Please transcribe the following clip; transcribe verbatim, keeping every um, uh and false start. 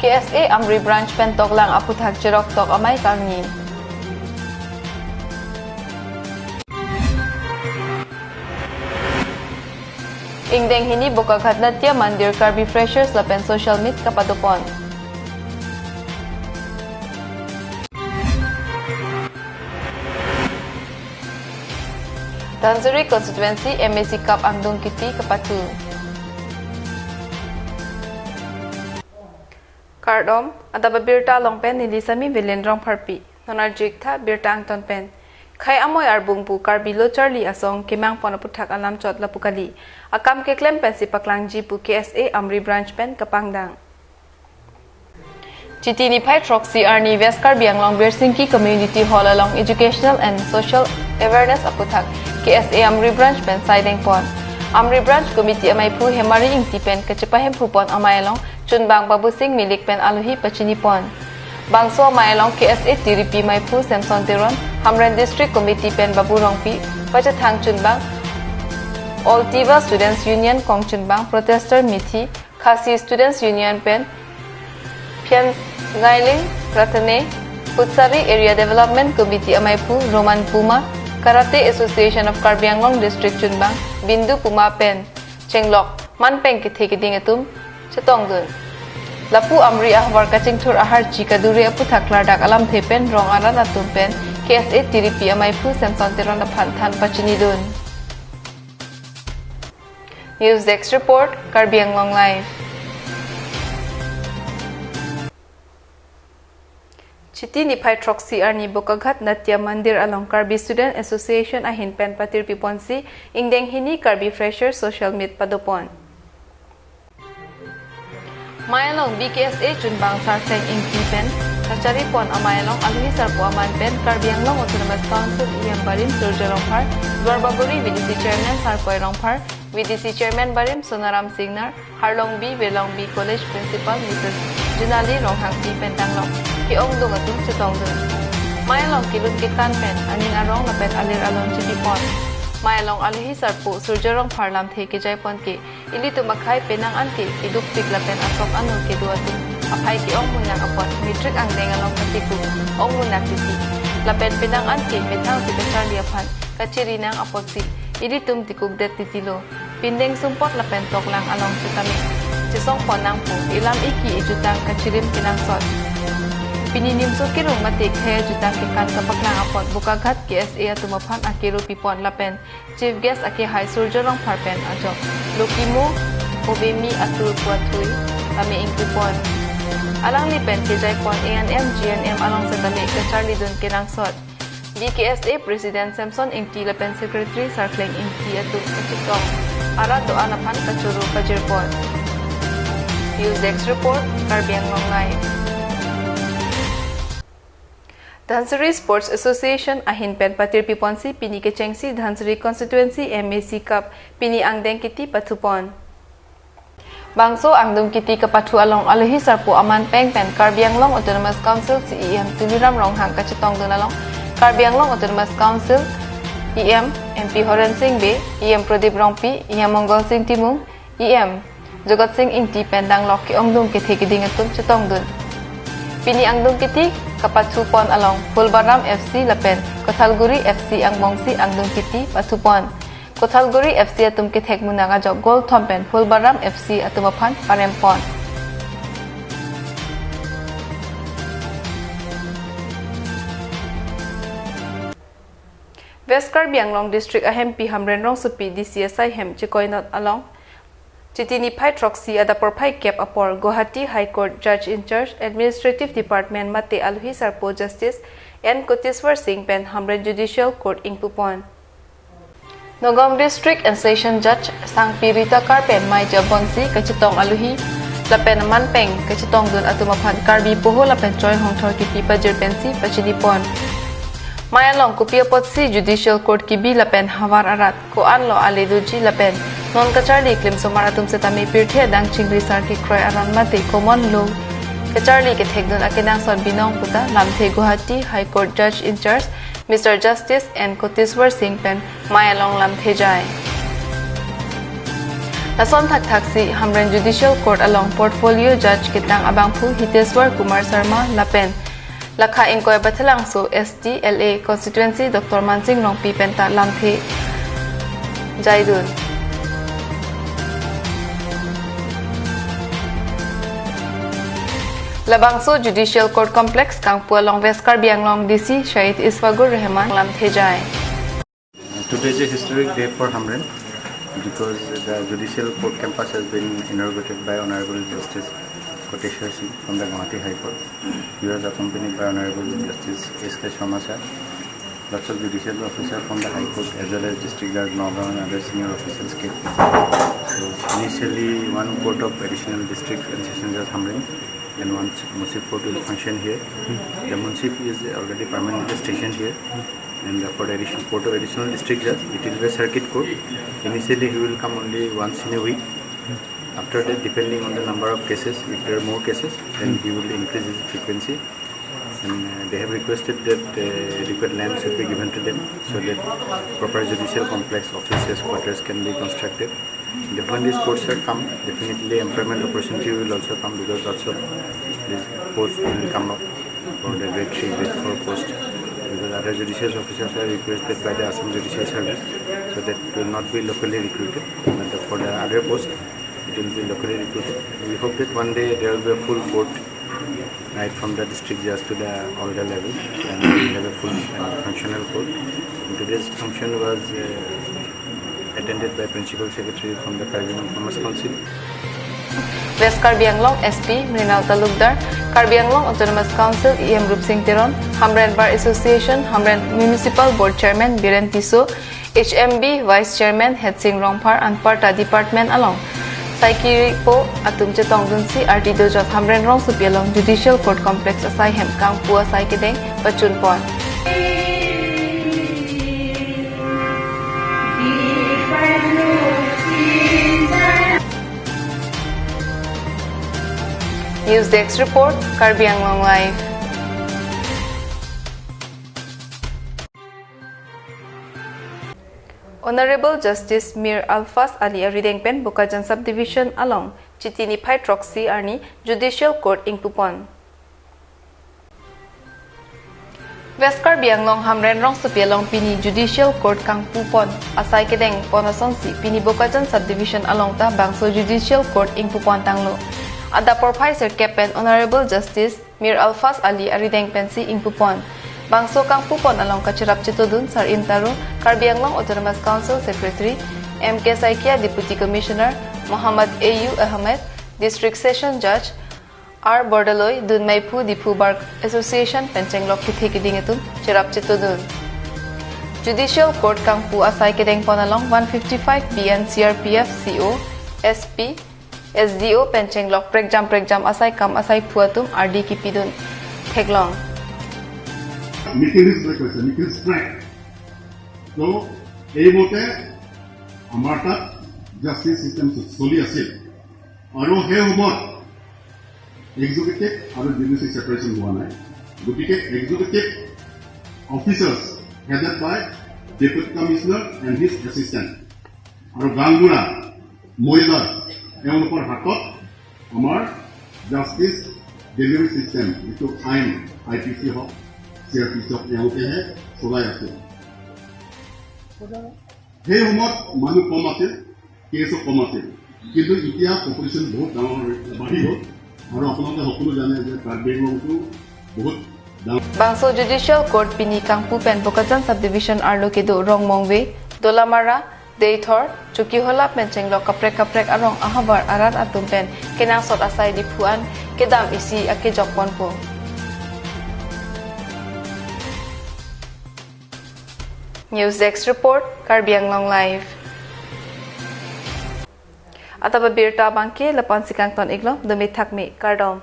K S A Amri Branch pen toklang aphuthak cherok tok amei kangni. Ingdeng hini Bokaghat Natya Mandir Karbi Freshers lapen Social Meet kapadopon. Dhansiri Constituency M A C Cup angdung kiti kapathu. Kardom, adap abirta along pen neli Sami Velen Rongpharpi. Non arju-ik tha birta angton pen. Khei amoi arbung pu Karbi Lo Charli Asong kemang pon aphuthak alam chot lapu kali. Akam keklem pensi paklangji pu K S A Amri Branch pen kapangdang. Chiti niphai throksi arni West Karbi Anglong Birsingki Community Hall along Educational and Social Awareness aphuthak K S A Amri Branch pen saideng pon. Amri Branch Committee ameiphu Hemari Ingti pen kachepahemphu pon amei along chunbang Babu Sing Milik pen alohi pachini pon. Bangso amei along K S A T D P meiphu Samson Teron, Hamren District Committee pen Babu Rongpi, pachethang chunbang All Tiwa Students Union kongchunbang protester Mithi, Khasi Students Union pen Phian Ngailing Rathane, Putsari Area Development Committee ameiphu Roman Puma, Karate Association of Karbi Anglong District chunbang Bindu Puma pen chenglok manpeng kethe keding atum chetongdun. Lapu Amri ahavar kachingthur aharchi kadure aphuthak klardak alamthe pen rong arat atum pen K S A T D P ameiphu Samson Teron aphan than pachinidun. News Desk Report, Karbi Anglong Live. Chiti niphai throksi arni Bokaghat Natya Mandir along Karbi Student Association ahin pen patirpi ponsi ingdeng hini Karbi Fresher Social Meet padopon. Mei along B K S A chunbang Sarteng Ingti pen kachari pon amei along alohi sarpo aman pen Karbi Anglong Autonomous Council E M barim Surjya Rongphar, Duarbagori V D C Chairman Sarkoi Rongphar, V D C Chairman barim Sonaram Singnar, Harlongbi Wirlongbi College Principal Missus Junali Ronghangpi pen danglok ke-ongdung atum chetongdun. Mei along kelun ketan pen aning arong lapen alir alon chipi pon. Mei along alohi sarpo Surjya Rongphar lamthe kejai pon ke ilitum akhei penang an ke keduk tik lapen asok anur kedo atum aphai ke-ong munak apot matric angdeng along katiku ong munak titi. Lapen penang an ke methang si kacharli aphan kachiri nang apotsi ilitum tikuk det titilo. Pindeng sumpot lapen toklang along setame chesong pon nangpo, ilam iki ejutang kachirim kenangsot. Pini nimso kerung mate khei ajutang kekan kapaklang apot Bokaghat K S A atum aphan akero pipon lapen Chief Guest akehai Surjya Rongphar pen ajok Lokimo Obemi atur kuathui tame ingpu pon. Alangli pen kejai pon A N M, G N M along setame kacharlidun kenangsot. B K S A President Samson Ingti lapen Secretary Sarkleng Ingti atum kachetong arat do-an aphan kachoro pajir pon. News Desk Report, Karbi Anglong Live. Dhansiri Sports Association ahin pen patirpi ponsi pini kechengsi Dhansiri Constituency M A C Cup pini angdeng kiti pathu pon. Bangso angdung kiti kapathu along alohi sarpo aman peng pen Karbi Anglong Autonomous Council C E M Tuliram Ronghang kachetongdun along Karbi Anglong Autonomous Council E M, M P Horen Sing Bey, E M Pradip Rongpi, E M Mongal Sing Timung, E M Jagat Sing Ingti pen danglok ke-ongdung kethe keding atum chetongdun. Pini angdung kiti kapathu pon along Phulbaram F C lapen Kothalguri F C angbongsi angdung kiti pathu pon. Kothalguri F C atum kethek munak ajok goal thom pen Phulbaram F C atum aphan parem pon. West Karbi Anglong District ahempi Hamren Rongsopi D C asai hem chekoinot along Chiti niphai throksi adap porphai kep apor Guwahati High Court Judge in Charge Administrative Department mate alohi sarpo Justice N Koteswar Singh pen Hamren Judicial Court ingpu pon. Nagaon District and Session Judge Sangpi Rita Kar pen mei jabonsi kachetong alohi lapen aman peng kachetongdun atum aphan Karbi poho lapen choi hongthor kipi pajir pensi pachini pon. Mei along kopi apotsi Judicial Court kibi lapen havar arat ko-an lo ale doji lapen non kacharli klimsomar atum setame pirthe adang chingri sar kekroi aron mate common law kacharli kethekdun akenangsot binong puta lamthe Guwahati High Court Judge in Charge Mister Justice N Koteswar Singh pen mei along lamthe jai. Lason thakthaksi Hamren Judicial Court along portfolio judge ketang abangphu Hiteswar Kumar Sharma lapen lakha ingkoi Bathalangso S T L A constituency Doctor Mansing Rongpi penta lamthe jaidun. Labangso Judicial Court Complex kangpu along West Karbi Anglong D C Shahid Ishwagur Rahman lamthe jai. Today is a historic day for Hamren because the Judicial Court campus has been inaugurated by Honorable Justice Koteshwar Singh from the Guwahati High Court. He was accompanied by Honorable Justice S K Sharma sir. Lots of judicial officers from the High Court as well as District Judge Nagaon and other senior officials came. So initially, one court of additional district and session judge Hamren and one Munsif court will function here. The Munsif is already permanently stationed here. And for the addition, court of additional district judge, it will be a circuit court. Initially, he will come only once in a week. After that, depending on the number of cases, if there are more cases, then he will increase his frequency. And uh, they have requested that uh, adequate land should be given to them so that proper judicial complex, offices, quarters can be constructed. When these courts are come, definitely employment opportunity will also come because lots of these posts will come up for the grade three, grade four post. Because other judicial officers are requested by the Assam Judicial Service, so that will not be locally recruited. But for the other post, it will be locally recruited. We hope that one day there will be a full court, right from the district judge to the all the level, and we have a full and functional court. And today's function was uh, attended by Principal Secretary from the Karbi Anglong Autonomous Council. West Karbi Anglong S P Mrinal Talukdar, Karbi Anglong Autonomous Council E M Rupsing Teron, Hamren Bar Association, Hamren Municipal Board Chairman Biren Tisso, H M B Vice Chairman Hetsing Rongphar anparta department along saikiri po atum chetongdunsi R T Dojot Hamren Rongsopi along Judicial Court Complex asai hem kangpu asai kedeng pachunpon. News Desk Report, Karbi Anglong Live. Honorable Justice Mir Alphas Ali arideng pen Bokajan Subdivision along Chiti niphai throksi arni Judicial Court ingpupon. West Karbi Anglong Hamren Rongsopi along pini Judicial Court kangpupon asai kedengpon asonsi pini Bokajan Subdivision along ta bangso Judicial Court ingpupon tanglo. Adap porphai sirkep pen Honorable Justice Mir Alphas Ali arideng pensi ingpupon. Bangso kangpupon along kacherap chetodun Sar Imtaro, Karbi Anglong Autonomous Council Secretary, M K Saikia Deputy Commissioner, Muhammad A U Ahmed, District Session Judge, R Bordoloi, Dunmeiphu Diphu Bar Association pen chenglok kethe keding atum cherap chetodun. Judicial Court kangpu asai kedengpon along one fifty-five B N C R P F C O, S P, S D O pen chenglok prekjam prekjam asai kam asai phu atum ardi kipidun theklong. মিকিল হিলছ বুলি কৈছে, মিকিল ষ্ট্ৰাইক। তো এইমতে আমাৰ তাত justice system চলি আছিল আৰু সেই সময়ত এক্সিকিউটিভ আৰু জুডিচিয়েল ছেপাৰেশ্যন হোৱা নাই। গতিকে executive officers headed by Deputy Commissioner and his assistant আৰু গাঁওবুঢ়া মহিলা, তেওঁলোকৰ হাতত আমাৰ জাষ্টিচ ডেলিভাৰী চিষ্টেম, যিটো আইন, আই পি চি হওক, চি আৰ পি চি হওক, তেওঁলোকেহে চলাই আছে। সেই সময়ত মানুহ কম আছিল, কেছো কম আছিল, কিন্তু এতিয়া পপুলেশ্যন বহুত ডাঙৰ বাঢ়ি গ'ল। আৰু আপোনালোকে সকলো জানে যে কাৰ্বি আংলংটো বহুত ডাঙৰ। Bangso Judicial Court pini kangpu pen Bokajan Subdivision arlo kedo Rongmongve, Dolamara, Deithor, Chokihola pen chenglok kaprek kaprek arong ahavar arat atum pen kenangsot asai Diphu an kedam isi akejok ponpo. News Desk Report, Karbi Anglong Live. Adap abirta abangke lapu-ansi kangton-iklo, dome thakme, kardom.